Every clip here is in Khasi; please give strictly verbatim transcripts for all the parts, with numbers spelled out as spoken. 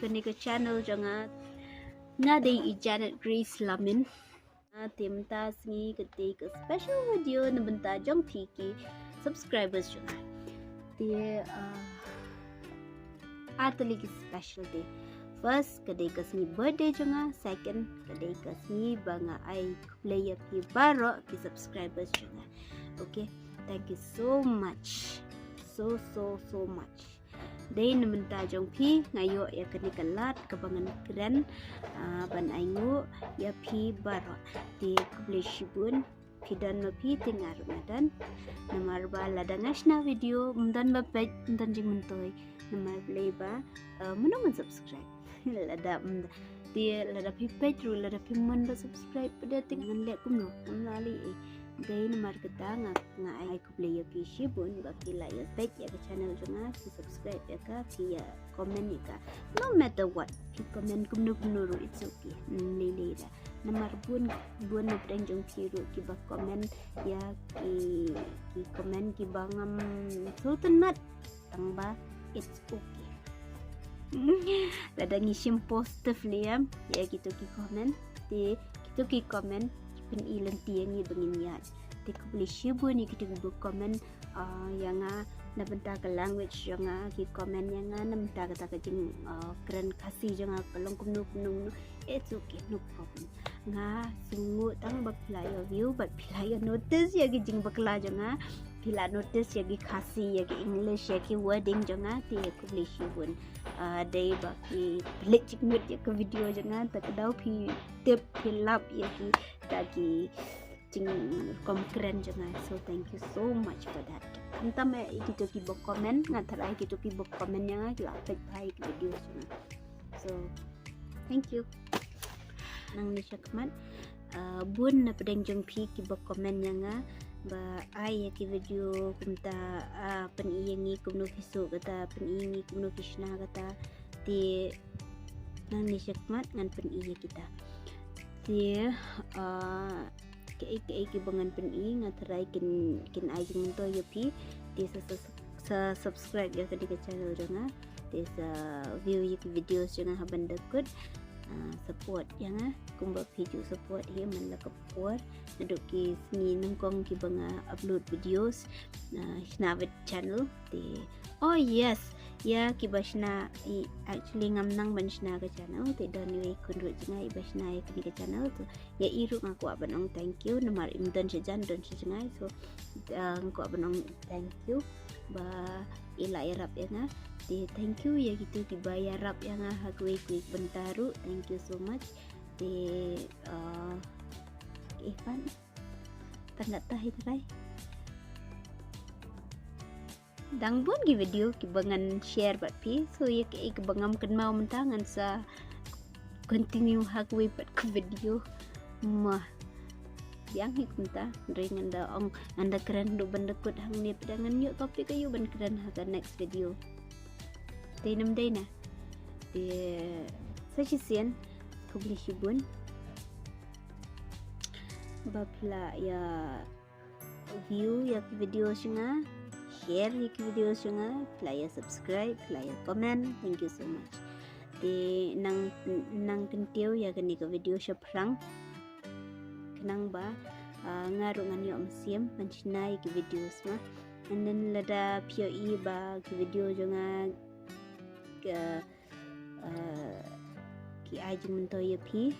Kane ka channel jong nga, nga dei i Janet Grace Lamin. Te mynta sngi ka dei ka special video na bynta jong phi ki subscribers jong nga. Te, ah, ar tylli ki special day. First, ka dei ka sngi birthday jong nga. Second, ka dei ka sngi ba nga ai khublei ïa phi baroh ki subscribers jong nga. Okay, thank you so much. So, so, so much. Dei na bynta jong phi nga ïoh ïa kane ka lad kaba ngan kren, ah, ban ainguh ïa phi baroh. Te khublei shibun. Phi don ma phi te nga ruh nga don. Namar ba lada nga shna video, ym don ba peit, ym don jingmyntoi. Namar balei ba, ah, mano ban subscribe. Lada, mm, te lada phi peit ruh, lada phi mon ba subscribe, pat te ngan leh kumno, ngam lah leh ei. Dei namar kata nga, nga ai khublei ïa phi shibun ba phi la ïa peit ïa ka channel jong nga, phi subscribe ïa ka, phi ïa comment ïa ka. No matter what, phi comment kumno kumno ruh, it's okay. Hmm, lei lei da. Namar bun, bun na pdeng jong phi ruh kiba comment ïa ki, ki comment kiba ngam sngewtynnat. Tang ba it's okay. Lada ngi shim positively ïa kito ki comment, te kito ki comment ki pyni lynti ïa ngi ba ngin ïaid. Te khublei shibun ïa kito kiba comment, ah, ïa nga na bynta ka language jong nga, ki comment ïa nga na bynta kata ka jing, ah, kren Khasi jong nga ka long kumno kumno kumno. It's okay, no problem. Nga sngewnguh tang ba phi la ïa view bad phi la ïa notice ïa ki jingbakla jong nga. Phi la notice ïa ki Khasi, ïa ki English, ïa ki wording jong nga, te khublei shibun. Ah, dei ba phi peit jingmut ïa ka video jong nga, ta ka daw phi tip, phi lap ïa ki, ta ki jingrukom kren jong nga. So thank you so much for that. Khamtam eh ïa kito kiba comment, nga tharai kito kiba comment ïa nga ki la peit bha ïa ki video jong nga. So thank you. Nangne shakhmat, ah, bun na pdeng jong phi kiba comment ïa nga ba ai ïa ki video kumta, ah, pyni ïa ngi kumno phi suh kata, pyni ïa ngi kumno phi shna kata. Te nangne shakhmat ngan pyni ïa kita. Te, ah, kaei kaei kiba ngan pyni nga tharai kin, kin ai jingmyntoi ïa phi. Te sa, sa, sa subscribe ïa kane ka channel jong nga. Te sa view ïa ki videos jong nga ha ban da kut. Ah, support ïa nga kumba phi ju support hi man la ka por. Naduh ki sngi nyngkong kiba nga upload videos. Ah, shna bad channel te. Oh yes, ïa kiba shna, i, actually ngam nang ban shna ka channel, te don iwei i khun ruh jong nga iba shna ïa kane ka channel, so ïa i ruh nga kwah ban ong thank you, namar im don sha jan, don sha jngai, so, ah, nga kwah ban ong thank you ba i la ïarap ïa nga. Te thank you ïa kito kiba ïarap ïa nga ha kawei kawei ka bynta ruh, thank you so much. Te, ah, eh, pan. Tang kata hi trai. Dang bun ki video kiba ngan share bad phi. So ïa kaei kaba ngam kynmaw mynta ngan sa continue ha kawei pat ka video. Mo. Biang hi kumta. Hynrei ngan da ong, ngan da kren ruh ban da kut hangne, pdiang ngan ïoh topic aïu ban kren ha ka next video. Te nam dei na. Te sa shisien, khublei shibun ba phi la ïa view ïa ki video jong nga, share ïa ki video jong nga, phi la ïa subscribe, phi la ïa comment. Thank you so much. Te nang, nang kyntiew ïa kane ka video shaphrang. Khnang ba, ah, nga ruh ngan ïoh mynsiem ban shna ïa ki videos ma. And then lada phi ïohi ba ki video jong nga ka, ah, ki ai jingmyntoi ïa phi.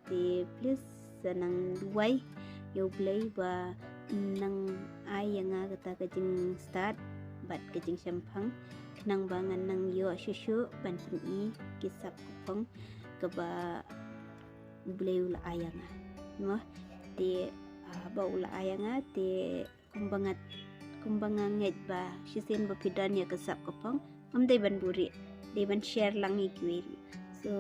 Te please sa nang duwai ïa U Blei ba nang ai ïa nga kata ka jingstad bad ka jingshemphang, khnang ba ngan nang ïoh shuh shuh ban pyni ki sap ka phong kaba U Blei u la ai ïa nga. Mo, te, ah, ba u la ai ïa nga te kumba nga, kumba nga ngeit ba shisien ba phi don ïa ka sap ka phong, ym dei ban buhrieh, dei ban share lang ïa kiwei ruh. So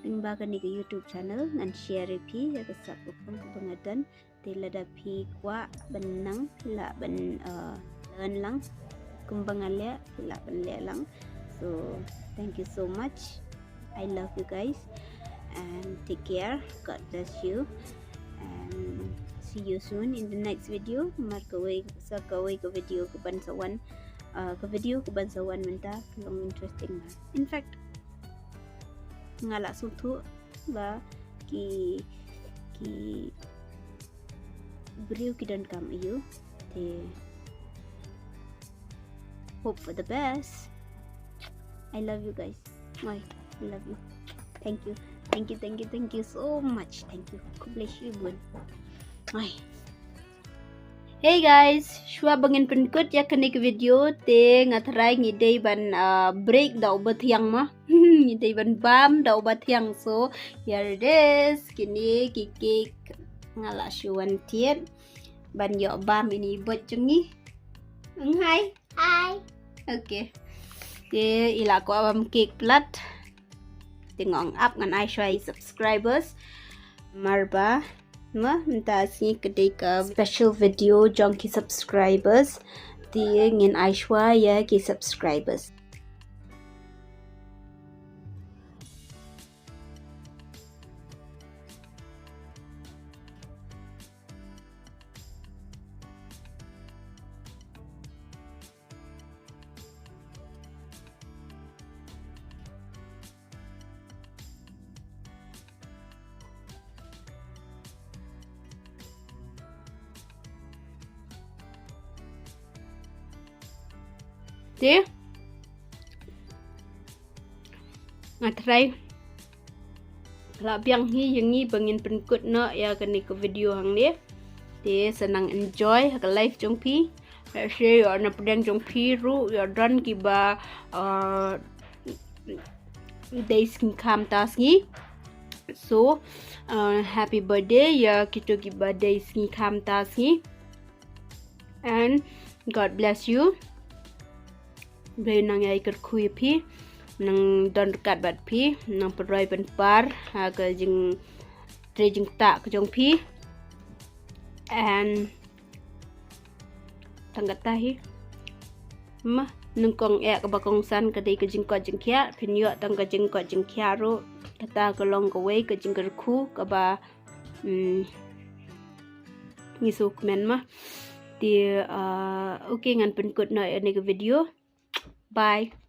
lyngba kane ka YouTube channel ngan share ïa phi ïa ka sap ka phong kaba nga don. Te lada phi kwah ban nang, phi lah ban, uh, learn lang. Kumba nga leh, phi lah ban leh lang. So thank you so much. I love you guys. And take care. God bless you. And see you soon in the next video. Namar kawei, sa kawei ka video kaban sa wan, uh, ka video kaban sa wan mynta ka long interesting ma. In fact, Nga la sngewthuh ba ki, ki briew ki donkam ïa u. Te hope for the best. I love you guys. Oi, I love you. Thank you. Thank you, thank you, thank you so much. Thank you. Khublei shibun. Oi. Hey guys, shuwa ba ngin pynkut ïa kane ka video te nga tharai ngi dei ban, uh, break da uba thiang ma. Ngi dei ban bam da uba thiang, so here it is. Kine ki cake nga la shu wan thied ban ïoh bam ïa ini i buit jong ngi. Ngai. Hi. Okay. Te i la kwah bam cake plat. Te nga ong ap ngan ai shuwa ïa ki subscribers. Marba ma mynta sngi ka dei ka special video jong ki subscribers. Te ngin ai shuwa ïa ki subscribers. Te nga tharai la biang hi ïa ngi ba ngin pynkut noh ïa kane ka video hangne. Te sa nang enjoy ha ka life jong phi. Lehse ïoh na pdeng jong phi ruh ïoh don kiba, uh, dei sngi khamtam sngi. So, uh, happy birthday ïa kito kiba dei sngi khamtam sngi. And God bless you. Blei nang ïai kyrkhu ïa phi, nang don ryngkat bad phi, nang pynroi pynpar ha ka jingtrei jingktah ka jong phi. And tang kata hi. Ma, nyngkong eh kaba kongsan ka dei ka jingkoit jingkhiah, phin ïoh tang ka jingkoit jingkhiah ruh. Kata ka long kawei ka jingkyrkhu kaba, mm, ngi sngewkmen ma. Te, uh, okay, ngan pynkut noh ïa kane ka video. Bye.